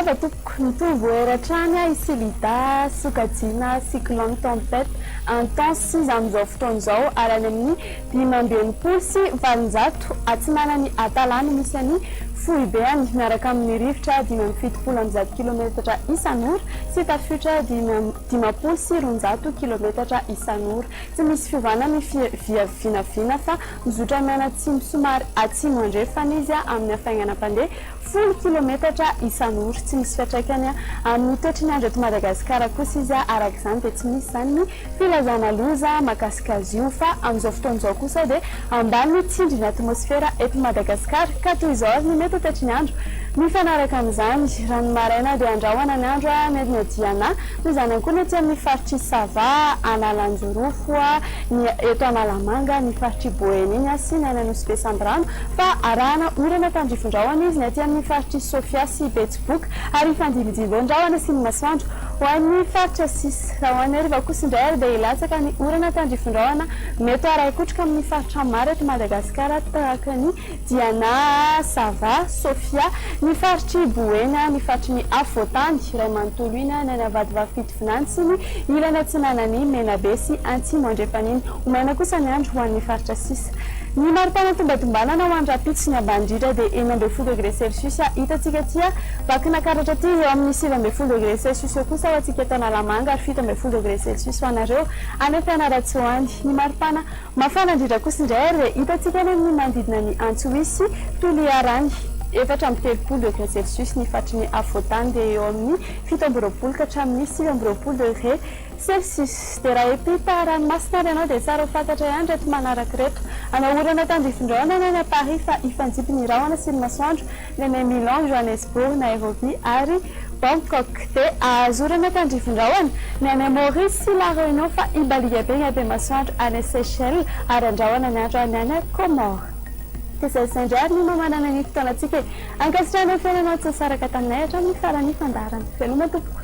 Miarahaba tompoko, mitombo hery hatrany i Silida, sokajiana cyclone tempête intense izy amin'izao fotoana izao ary any amin'ny 865 atsinanan'i Atala no misy an'i foibeany miaraka amin'ny rivotra 175 kilometatra isan'ora sy tafiotra 250 kilometatra isan'ora. Tsy misy fiovana ny vinavina fa mizotra mianatsimo somary atsimo andrefana izy amin'ny hafainganam-pandeha 10 kilometatra isan'ora. Tsy misy fiantraikany amin'ny toetry ny andro eto Madagasikara kosa izy araka izany dia tsy misy izany ny filazana loza mahakasika azy io fa amin'izao fotoana izao kosa dia ambany ny tsindrin'ny atmosfera eto Madagasikara ka toy izao ary ny mety ho toetry ny andro mifanaraka amin'izany. Raha ny maraina dia andrahona ny andro ny any Diana, toy izany ihany koa ny aty amin'ny faritr'i Sava, Analanjirofo, ny eto Analamanga, ny faritr'i Boeny iny sy ny any Anosibe Sambirano fa arahana orana tandrifin-drahona izy ny aty amin'ny faritr'i Sofia sy Betsiboka ary hifandimbidimbeo ny rahona sy ny masoandro ho an'ny faritra sisa. Raha ho an'ny hariva kosa indray ary dia hilatsaka ny orana tandrifin-drahona mety harahi-kotroka amin'ny faritra maro eto Madagasikara tahaka ny Diana, Sava, Sofia, ny faritr'i Boeny, ny faritry ny afovoantany iray manontolo iny, ny any Avadivavy Fitovinany sy ny ilany atsinanan'i Menabe sy Antsimo andrefan'iny. Ho maina kosa ny andro ho an'ny faritra sisa. Ny maripana tombatombanana ho an'ny rahampitso ny ambany indrindra dia 16 degré celsius hitantsika aty Vakinankaratra aty, eo amin'ny 19 degré celsius eo kosa ho antsika eto Analamanga ary 17 degré celsius ho anareo any Fianarantsoa any. Ny maripana Mafana indrindra kosa indray ary dia hitantsika any amin'ny manodidina ny Antsohihy sy Toliara any, 34 degré celsius ny fatry ny afovoantany dia eo amin'ny 27 ka hatramin'ny 29 degré celsius. Dia raha hiampita ranomasina ary ianao dia tsara ho fantatra ihany ireto manaraka ireto. Hanao orana tandrifin-drahona ny any Paris fa hifanjipy ny rahona sy ny masoandro ny any Milan, Johannesburg, Nairobi ary Bangkok. Dia ahazo orana tandrifin-drahona ny any Maurice sy La Réunion fa hibaliaka be ny habe-masoandro any Seychelles ary andrahona ny andro any any Comores. Dia izay izay indray ary ny mamarana ny fotoanantsika e! Ankasitrahana ny fiainanao tsy nisaraka taminay hatramin'ny faran'ny fandaharana. Veloma tompoko!